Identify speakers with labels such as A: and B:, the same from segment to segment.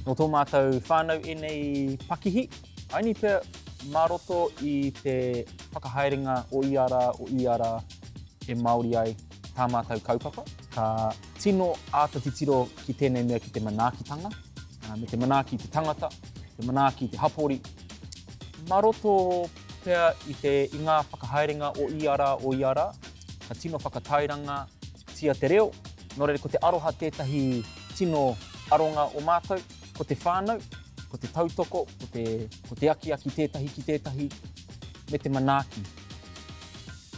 A: Nō tō mātou whānau ēnei pakihi, aini pea mā roto i te whakahaerenga o ia rā, o ia rā e Māori ai tā mātou kaupapa. Ka tino āta titiro ki tēnei mea ki te manaakitanga, me te manaaki i te tangata, te manaaki i te hapori. Mā roto pea i te, i ngā whakahaerenga o ia rā, o ia rā, ka tino whakatairangatia te reo, nō reira ko te aroha tētahi tino aronga o mātou, ko te whānau, ko te tautoko, ko te, ko te akiaki tētahi ki tētahi, me te manaaki.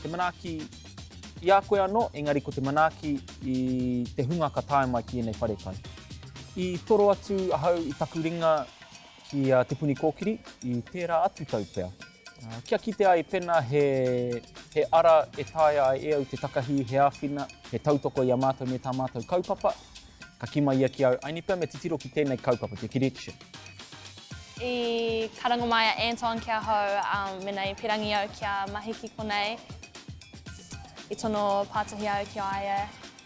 A: Te manaaki i a koe anō, engari ko te manaaki i te hunga ka tae mai ki ēnei wharekai. I toro atu ahau i taku ringa ki a Te Puni Kōkiri i tērā atu tau pea. Kia kite ai pena he, he ara e taea ai e au te takahi, he āwhina, he tautoko i a mātou me tā mātou kaupapa, ka kī mai ia ki au, Aini pea me titiro ki tēnei kaupapa, te Connection.
B: I karanga mai a Anton ki ahau, um, mena i pirangi au kia mahi ki konei. I tono pātuhi au ki a ia,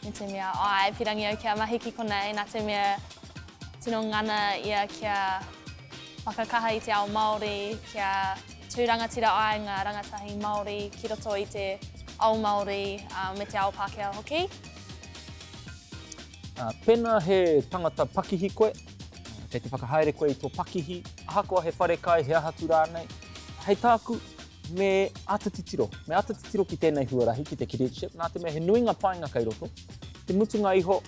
B: me te mea, āe, pirangi au kia mahi ki konei, nā te mea tino ngana ia kia whakakaha i te ao Māori, kia tū rangatira ai ngā rangatahi Māori ki roto i te ao Māori um, me te ao Pākehā hoki.
A: Pēnā he tangata pakihi koe, kei te whakahaere koe i tō pakihi, ahakoa he wharekai, he aha atu rānei, hei tāku, me āta titiro, me āta titiro ki tēnei huarahi, ki te cadetship, nā te mea he nui ngā painga kei roto. Te mutunga iho,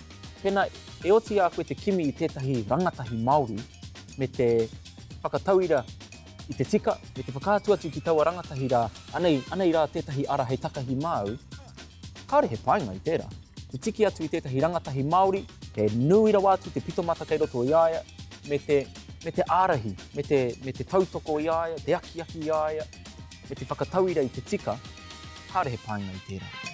A: pēnā e oti i a koe te kimi i tētahi rangatahi Māori me te whakatauira i te tika, me te whakaatu atu ki taua rangatahi rā, anei, anei rā tētahi ara hei takahi māu, Kāore he painga i tērā. Te tiki atu i tētahi rangatahi Māori, he nui rawa atu te pitomata kei roto i a ia, me te, me te ārahi, me te, me te tautoko i a ia, te akiaki i a ia, me te whakatauira i te tika, kāore he painga i tērā.